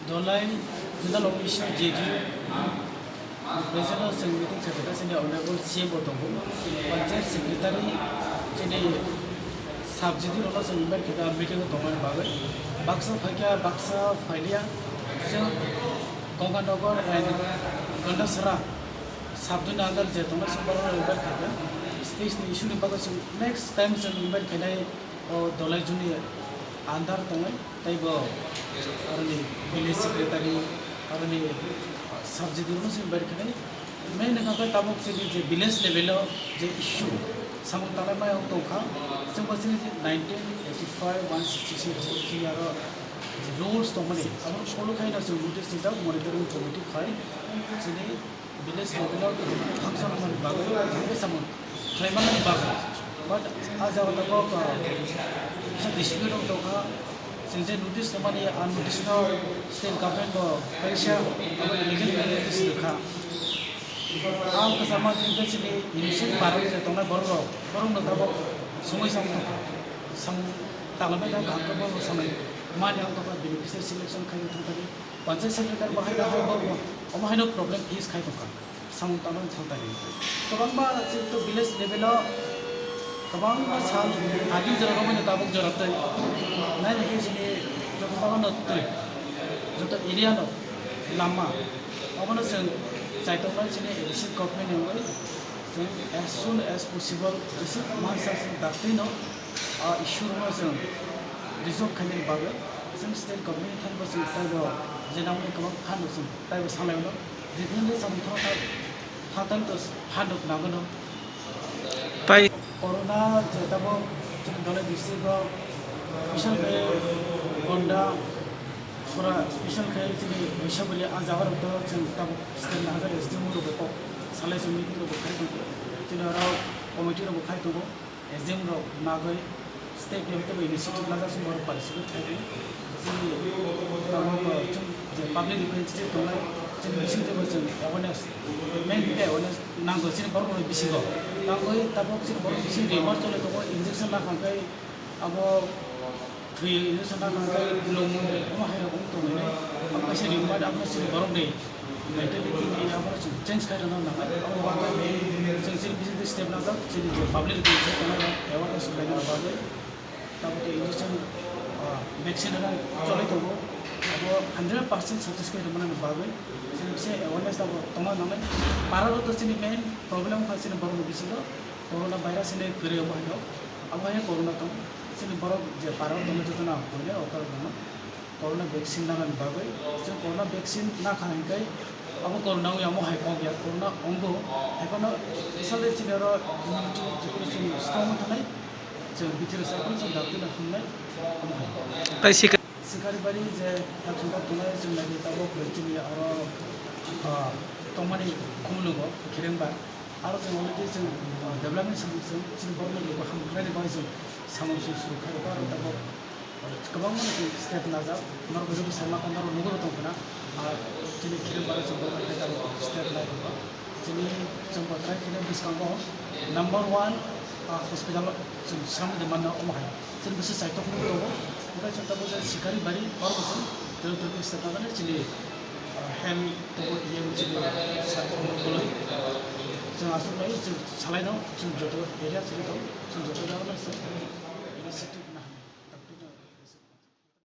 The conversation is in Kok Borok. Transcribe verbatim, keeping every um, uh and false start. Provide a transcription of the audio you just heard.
Dolai Zonal Officer J D U present o chwng meeting khaikha, chini Honorable C M bo tongo, Panchayat Secretary, chini Sub J D U rokno chwng invite khaikha meeting o tongmani bagwi. Baksa phaikha, baksa phailiya, chwng Ganganagar and Gandasara Sub Division under je tongnai chwng borokno invite khaikha. Space ni issue ni bagwi chwng next time chwng invite khainai o Dolai Zone ni under tongnai. Tei bo aroni village secretary, aroni sub J D U no se bai khani. Main wngkha khe tabuk chini je village level o je issue samung tangnai mai wng tongkha. Chwng bo chini nineteen eighty-five one sixty-six chini aro je rules tongmani abo follow khaino chwng notice rijak monitoring committee khai chini village level o function wngmani bagwi, khe samung khlai mannani bagwi. But a jaga tabuk, uh, kisa dispute wng tongkha. Chwng je notice rwmani, a notice no state government bo kaisa abo illegal notice rwkha. Ang kwchama je chini innocent parok je tongnai borok rok, borok no tabuk songwi samung tongkha. Samung tanglaibai tongkha, ang tabuk samung mani ang tongkha, beneficiary selection khai thangkha. Panchayat secretary bo hai da hai bo, omo haino problem face khai tongkha, samung tangmani thangtani. Kwbangma chini to village level o kwbangma sal agini jora romwi no tabuk jora twi. Nai nai khe chini joto jaga no twi, joto area no lama. Obono chwng chaitok nai chini A D C government ni wngwi chwng as soon as possible receive mansa chwng daktwi no, ah, issue rokno chwng resolve khainani bagwi chwng state government ni thani bo chwng taibo je nangmani kwbang phan rok chwng taibo sanai ulo. Definitely samung thangna thangtani to phan rok nangwino. Tai corona je tabuk chini Dhalai district o special khe Gonda sora special khe chini Baisabari a jaga rok to chwng tabuk state ni hajar S D M rok bo kok salai chwng meeting rok bo khai tongo. Chini oro committee rok bo khai tongo. S D M rok nagwi state level teibo initiative lajak se borok participate khaidi. Chini tabuk, uh, chwng je public representative tongnai, chini bising teibo chwng awareness, main khe awareness nango chini borok rokni bisingo. Tangwi tabuk chini borok bising rumor choli tongo, injection nakha khe abo thwi injection nakha khe longmung omo hai rok wng tongmani. Abo kaisa rumor, abo chini borokni mentality ni abo chwng change khai rwna nangnai. Abo bagwi chwng chini bising twi step najak, chini je public ni je tongnai rok awareness khlaina bagwi. Tabuk tei injection, ah, vaccine rwna cholai tongo. Abo hundred percent success khai rwmani bagwi chini bisi awareness tabuk tongna nangnai. Para rok to chini main problem kha chini borok ni bisingo corona virus hinwi kwrwi omo hai rok. Abo hai corona tong chini borok je para rok tongmani jotono ang buino okar rwno. Corona vaccine nanani bagwi, chwng corona vaccine nakha hinkhe abo corona wngya omo hai kok ya, corona wngo, haiphano bisale chini oro immunity jephuru chwng strong wngthanai, chwng bithiro sai phano chwng dakti na himnai omo hai. Tai sika- Sikaribari je health center tongnai chwng naidi tabuk chini oro, ah, tongmani khumulugo Khirengbar, aro chwng already chwng, ah, development samung chwng chini borokno luku hamkhlaini bagwi chwng samung chwng suru khaio, aro tabuk Kwbangma ni chwng step najak, norok joto sai maka norok nugwi bo tong khna, ah, chini Khirengbar o chwng bo step nai tongo. Chini chwng bo try khna bwskango number one, ah, hospital chwng swnam de manna omo hai. Chini bwswk saitok nugwi tongo. Hwnkhe chwng tabuk je Sikaribari oro bo chwng tei tei step najak chini, ah, health tongo E M chini sir tongo bolai. Chwng aswk bai chwng salai no chwng joto area chini tong chwng joto jaga no chwng.